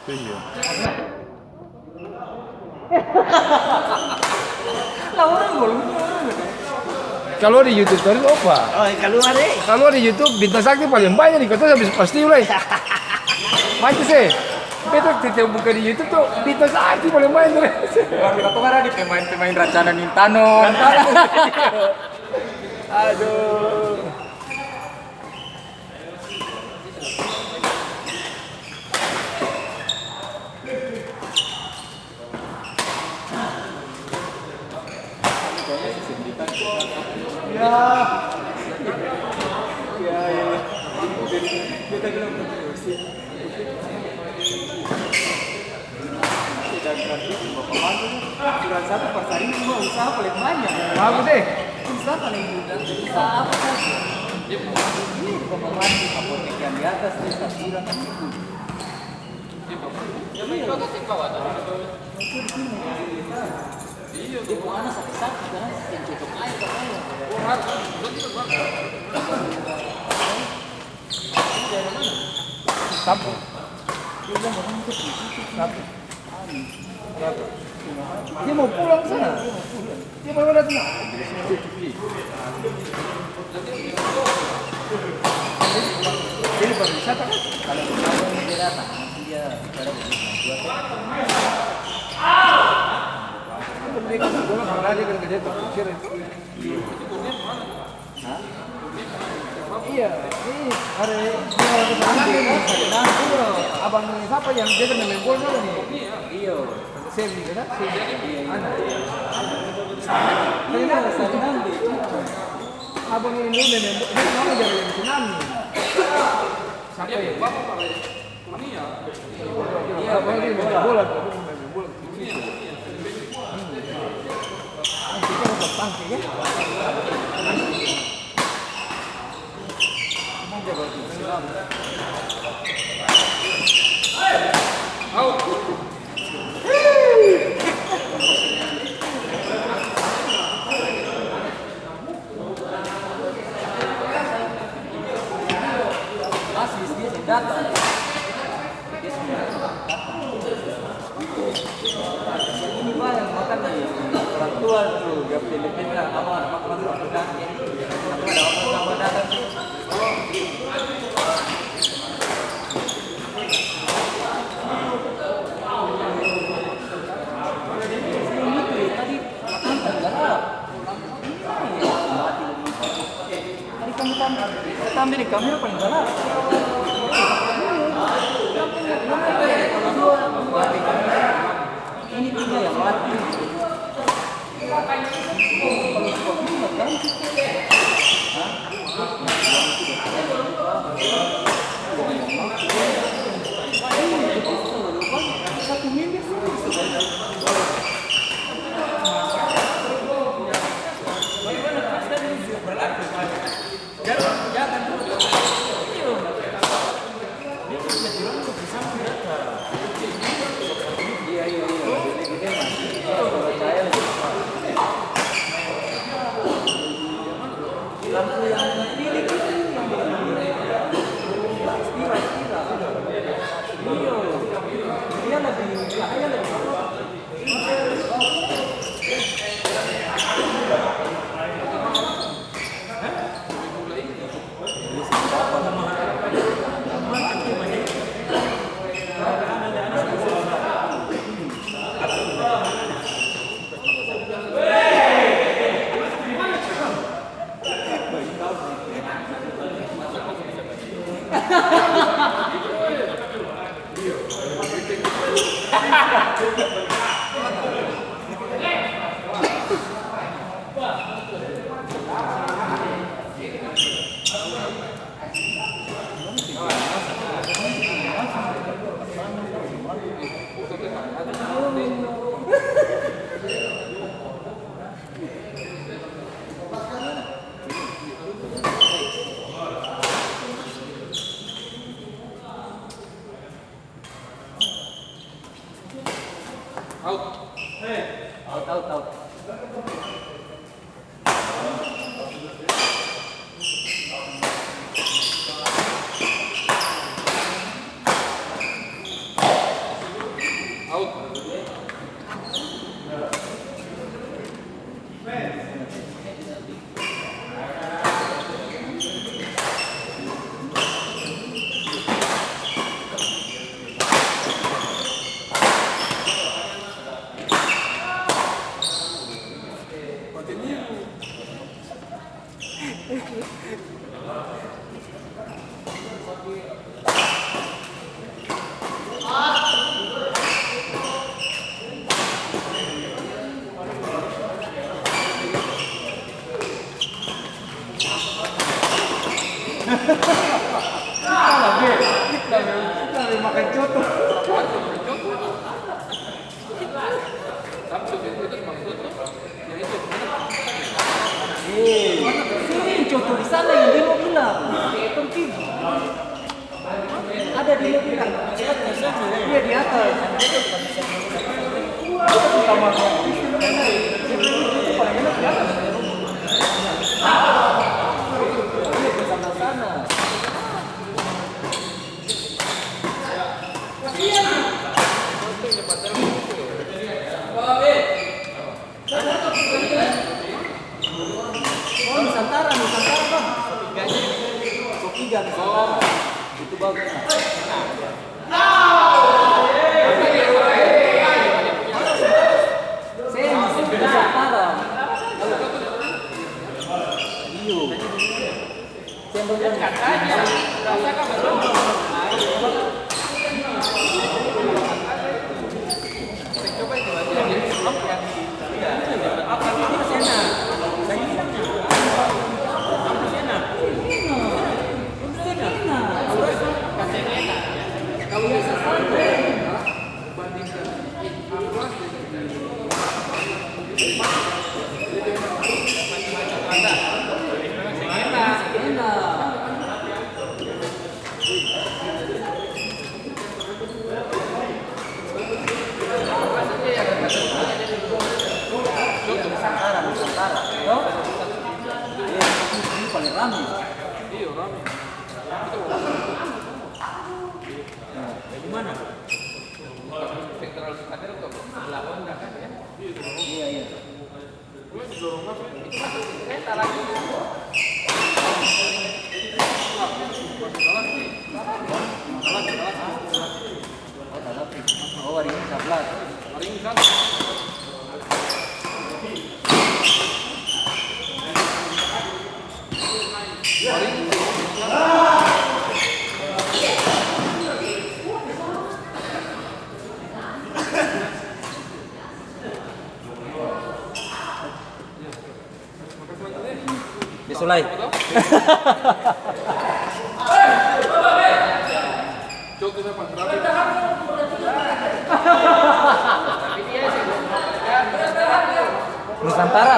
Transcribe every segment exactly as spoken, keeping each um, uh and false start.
Iya. Lah, orang belum, orang belum. Kaluar di YouTube tadi, opa. Oh, kaluar, eh. Kaluar di YouTube, Bintang Sakti paling banyak di kota, sampai pasti mulai. Mati se. Beta tete buka di YouTube tuh, Bintang Sakti paling banyak tuh. Baru katong ada di pemain-pemain Rancana Nintano. Aduh. Ya. Ya, ya, ya. Beta bilang, sedangkan dia cuma pembantu, surat satu persaringan cuma usaha paling banyak. Bagus deh. Usaha paling mudah, usaha apa saja. Ini cuma pembantu, apotek yang di atas, dia tak kurang, kan itu. Iya. Dia pung anak sakit-sakit, kan, yang cocok aja katanya. Sapu. Sapu. Dia mau pulang sana. Dia baru datang. Jadi pariwisata kan? Kalau dia datang, dia ada. Itu mereka sekolah, pernah dia kerja di Turki itu. Hah? Iya, ini hari, iya, hari nanti, hari nanti, iya. Abang sapa yang jaga main bola nih? Iya. Tante Sevi, kan? Sevi. Iya, iya. Ana. Hari nanti. Abang ini dulu main bola, ini mama jaga yang tsunami. Sapa ya? Pas dia seng datang. Dia seng datang. Ini barang makan ni, orang tua tu, dia pele-pele, apa, apa, apa, apa, apa, apa, apa, apa, datang. Ini tu, tadi Tadi kamu tam-, tambe di kamera paling galak. Ini tiga yang mati. Hah? Lampu yang bilik itu yang bilang, spiral, spiral. Iyo. Dia lebih, cahaya lebih kuat. Out. Out, out, out. Labe, labe, labe makan coto. Eh, sini coto di sana yang dia mau bilang. Ada di dia bilang. Iya, di atas. Itu paling enak di atas. Iya, di sana-sana. Oh, Nusantara, Nusantara, Bang. Top tiga Nusantara. Itu bagus. Saya Nusantara. Iyo. Nusantara, Nusantara. Toh? Iya, ini paling rame. Iya, rame. Nah, dari mana? Federal Sukaderto, sebelah Honda kan, ya? Iya, iya. Itu masuk kereta lagi. Oh, Waringin sablas. Dia su lai. Nusantara.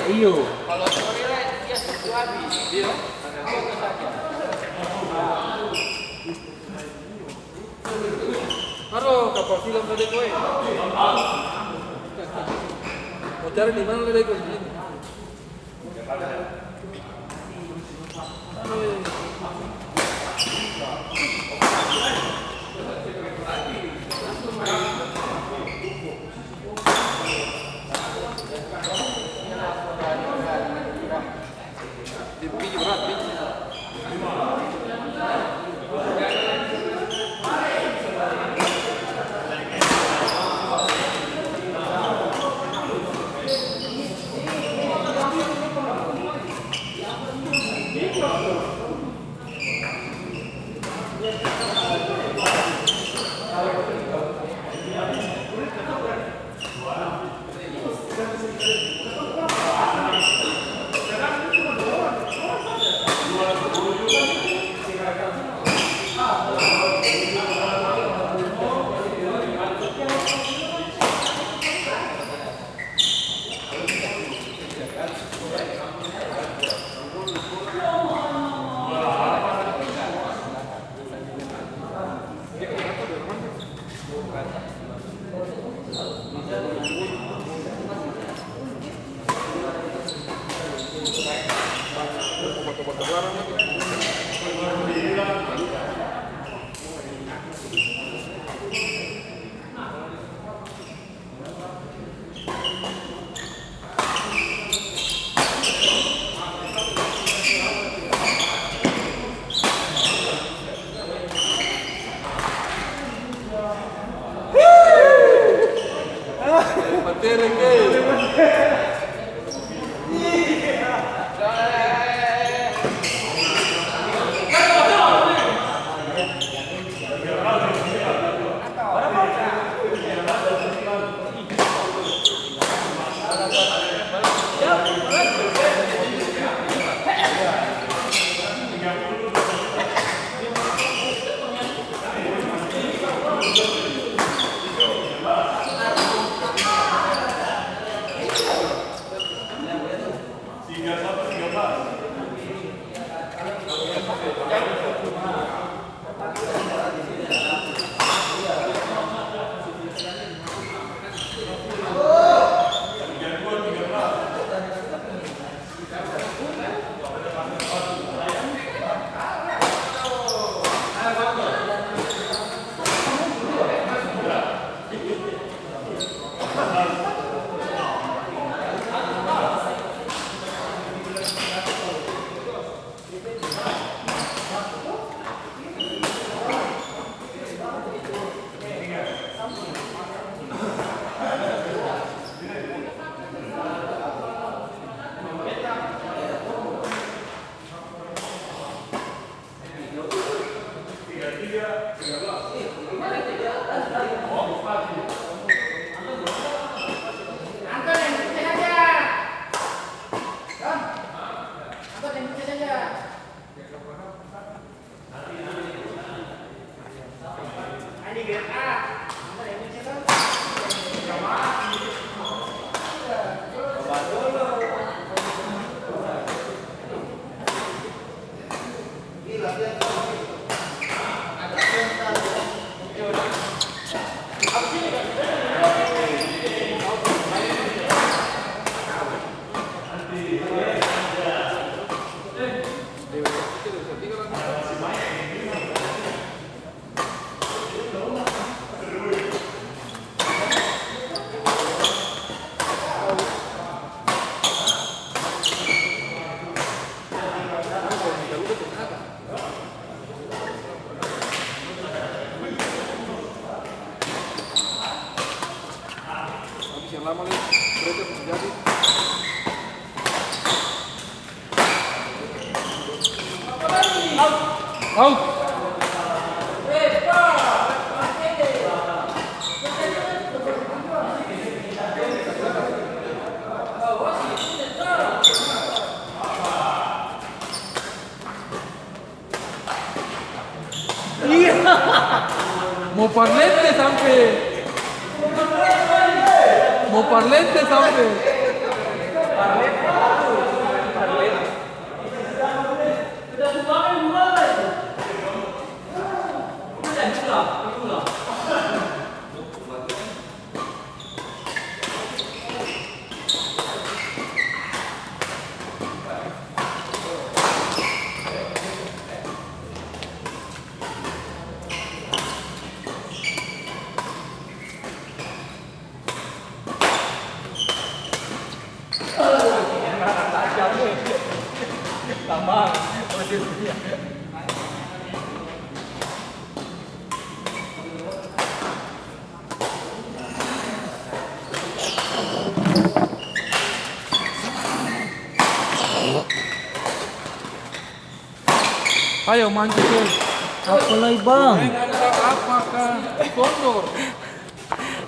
Iyo. Aduh, kapal silam tadi, boy. Mo cari di mana tadi, boy? Abis yang lama lai, mereka bisa jadi. Out. Iya. Mo parlente sampe. Mo parlente sampe. Ayo, mandi, Bang. Apa lai, Bang? Gorengan ka, apa ka? Di Gondor.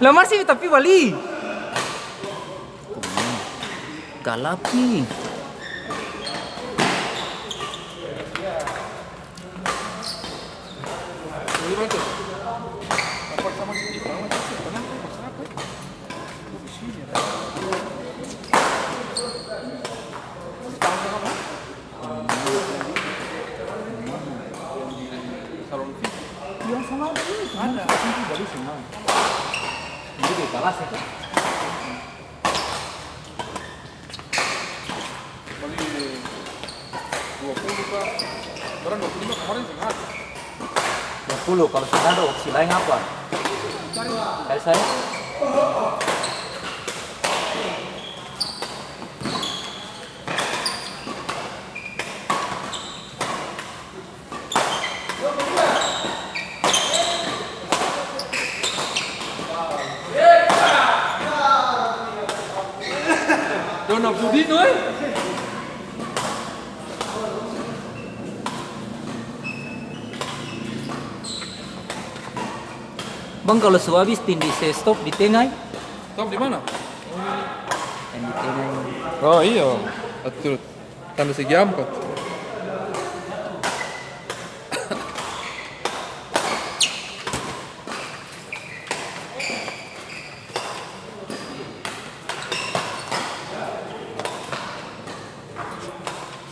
Lah, masi tapi bali. Galapi. Salon fit. Yang sana ada ini, ada. Itu dari sana. Jadi dia kalah sih, kan? Bali dua puluh ka? Barang dua puluh lima kemarin seng ada. Dua puluh, kalo seng ada opsi laeng apa? Cari. Cari saya. Budino, eh. Bang, kalo su abis tindis se stop di tenga, eh? Stop di mana? Yang di tenga ini. Oh, iya. Atur. Tanda segi ampat.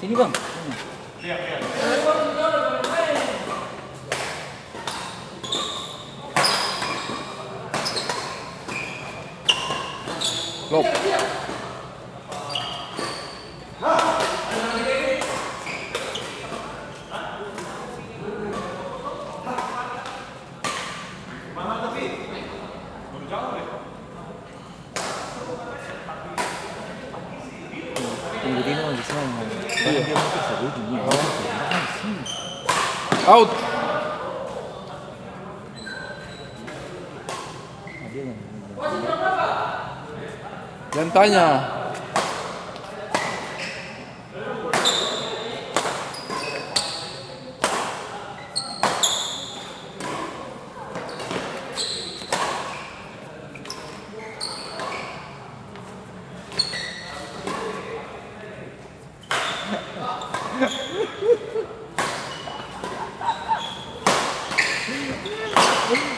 Sini, Bang. Sini. Lop. Tunggu dulu, Bang, di sana, Bang. Iya. Dia mungkin sebelum ini, ya. Oh. Di sini. Out. Nah, dia yang, yang Jangan tanya.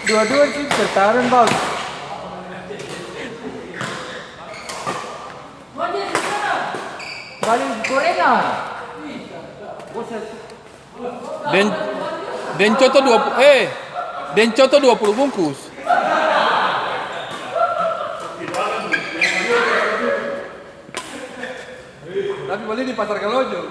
Dua-dua sih bertarung, Bang. Bali gorengan. Deng, deng coto dua puluh, eh, deng coto dua puluh bungkus. Tapi bali di Pasar Kalojo.